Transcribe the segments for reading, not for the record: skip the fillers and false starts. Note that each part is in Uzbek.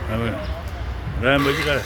Rahim aka qara.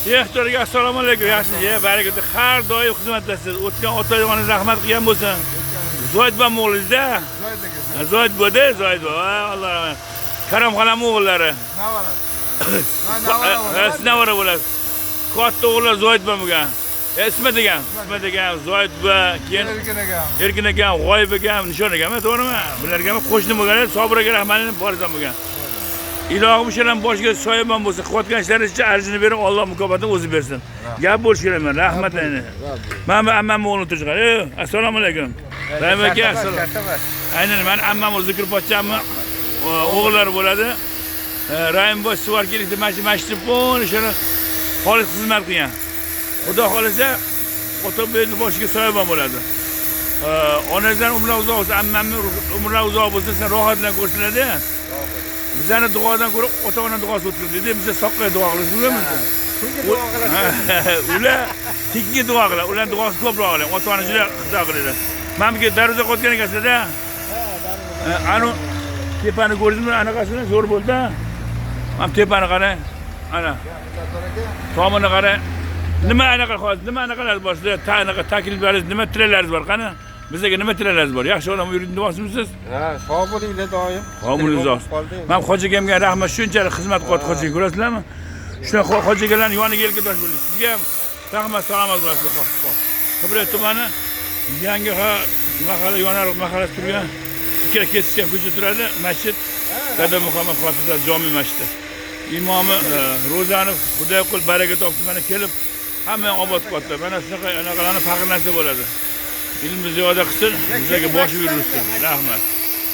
Yaxtorga assalomu alaykum. Yaxshi, baraka. Har doim xizmatdasiz. O'tgan ota-onaga rahmat qilgan bo'lsin. Zoid bam o'g'lingizda? Zoid aka. Zoid bo'ldi, Zoid bu. Alloh rahmat. Karom xolam o'g'illari. Navara. Ha, navara. Siz navara bo'lasiz. Katta o'g'illar Zoid bo'lgan. Ismi degan, ismi degan Zoid va keyin Erkin aka. Erkin akam, G'oyib akam, Nishon akam, to'g'rimi? Bularga ham qo'shni bo'lganlar, Sobir aka rahmatini borizan bo'lgan. Ilohim o'shalarning boshiga soyabon bo'lsin, qilayotgan ishlari arjini berib, Alloh mukofotini o'zi bersin. Gap bo'lishi kerak emas, rahmat endi. Mana bu ammam o'g'lini turishgan. Assalomu alaykum. Rahim aka, assalom. Aynan mani ammam Zikr pochchamni o'g'illari bo'ladi. Rahimboy Suvarkilikda mana shu masjidni o'shani xolis xizmat qilgan. Xudo xohlasa Otabekni boshiga soyabon bo'ladi. Onangizdan umrlar uzoq bo'lsin, ammamni umrlari uzoq bo'lsin, sen rohat bilan ko'rsinlar-da. Bizani duodan ko'ra ota-ona duosi o'tkazdi. Biza soqqaga duo qilamiz, bilamizmi? Ular tekinga duo qiladi. Ularning duosi ko'proq oladi. Ota-ona juda xudo qiladi. Mana bu yerga darvoza qo'ygan ekansizlar-da. Anu tepani ko'rdingizmi? Anaqasini zo'r bo'ldi. Mana tepani qarang. Ana. Tomini qarang. Nima anaqa hozir, nima anaqalar bor sizlar? Anaqa takliflaringiz, nima tilaklaringiz bor? Qani? Bizga nima tilaklaringiz bor? Yaxshi odam yuring deyapsizmi? Ha, sog' bo'linglar doim. Umringiz uzoq. Men hoji akamga rahmat, shunchalik xizmat qilyapti hoji aka, ko'rasizlarmi? Shuna hoji akalarning yoniga yelkadosh bo'ldik. Sizga ham rahmat, salomat bo'lasizlar. Qibray tumani yangi mahalla Yonariq mahallasi turgan ikkala kesishgan ko'cha turadi, masjid Dada Muhammad Hofizlar jome masjidi. Imomi Ro'zanov Xudoyqul baraka topsin, mana kelib hamma obod qilyapti. Mana shunaqa anaqalarni faxrlansa bo'ladi. Ilmi ziyoda qilsin, bizlarga boshib yursin. Rahmat.